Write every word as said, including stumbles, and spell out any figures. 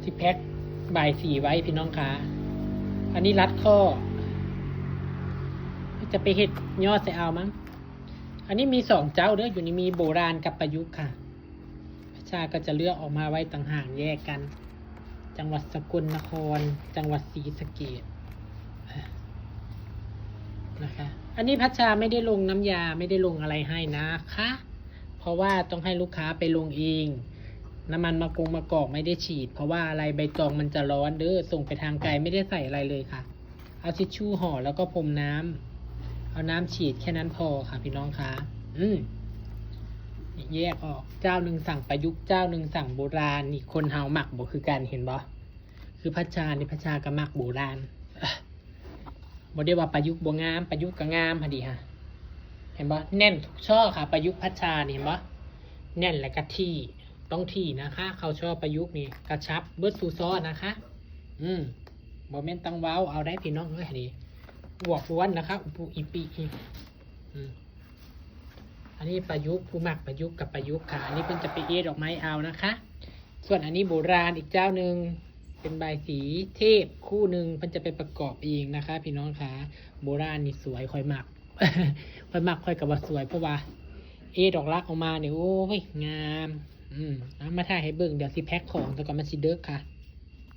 สิแพ็คบายสีไว้พี่น้องคะ อันนี้รัดข้อ จะไปเฮ็ดยอดใส่เอามั้ง อันนี้มีสองเจ้าเด้อ อยู่นี่มีโบราณกับประยุกต์ค่ะ พัชชาก็จะเลือกออกมาไว้ต่างหากแยกกัน จังหวัดสกลนคร จังหวัดศรีสะเกษนะคะ อันนี้พัชชาไม่ได้ลงน้ำยาไม่ได้ลงอะไรให้นะคะ เพราะว่าต้องให้ลูกค้าไปลงเอง น้ำมันมะกงมะกอกไม่ได้ฉีด เพราะว่าอะไรใบตองมันจะร้อนเด้อ ส่งไปทางไกลไม่ได้ใส่อะไรเลยค่ะ เอาทิชชู่ห่อแล้วก็พรมน้ำ เอาน้ำฉีดแค่นั้นพอค่ะพี่น้องคะ อืม นี่แยกออก เจ้าหนึ่งสั่งประยุกต์ เจ้าหนึ่งสั่งโบราณ นี่คนเฮามักบ่คือกันเห็นบ่ คือพัชชานี่พัชชาก็มักโบราณ บ่ได้ว่าประยุกต์บ่งาม ประยุกต์ก็งามหั้นดีฮะ เห็นบ่ แน่นทุกช่อค่ะ ประยุกต์พัชชานี่เห็นบ่ แน่นและก็ถี่ ต้องถี่นะคะ เข้าช่อประยุกต์นี่กระชับเบิดสู่ช่อนะคะ อืม บ่แม่นต้องเว้าเอาได้พี่น้องเอ้ยนี่ อวบอ้วนนะคะ อุปุอิปิอีก อืม อันนี้ประยุกต์ ผู้มักประยุกต์กับประยุกต์ค่ะ อันนี้เพิ่นจะไปเอทดอกไม้เอานะคะ ส่วนอันนี้โบราณอีกเจ้าหนึ่ง เป็นบายสีเทพคู่หนึ่ง เพิ่นจะไปประกอบเองนะคะ พี่น้องคะ โบราณนี่สวย ค่อยมัก ค่อยมัก ค่อยก็ว่าสวย เพราะว่าเอทดอกรักออกมาเนี่ย โอ้ย งาม อืม เอามาถ่ายให้เบิ่ง เดี๋ยวสิแพ็คของ แต่ก่อนมันสิเดิกค่ะ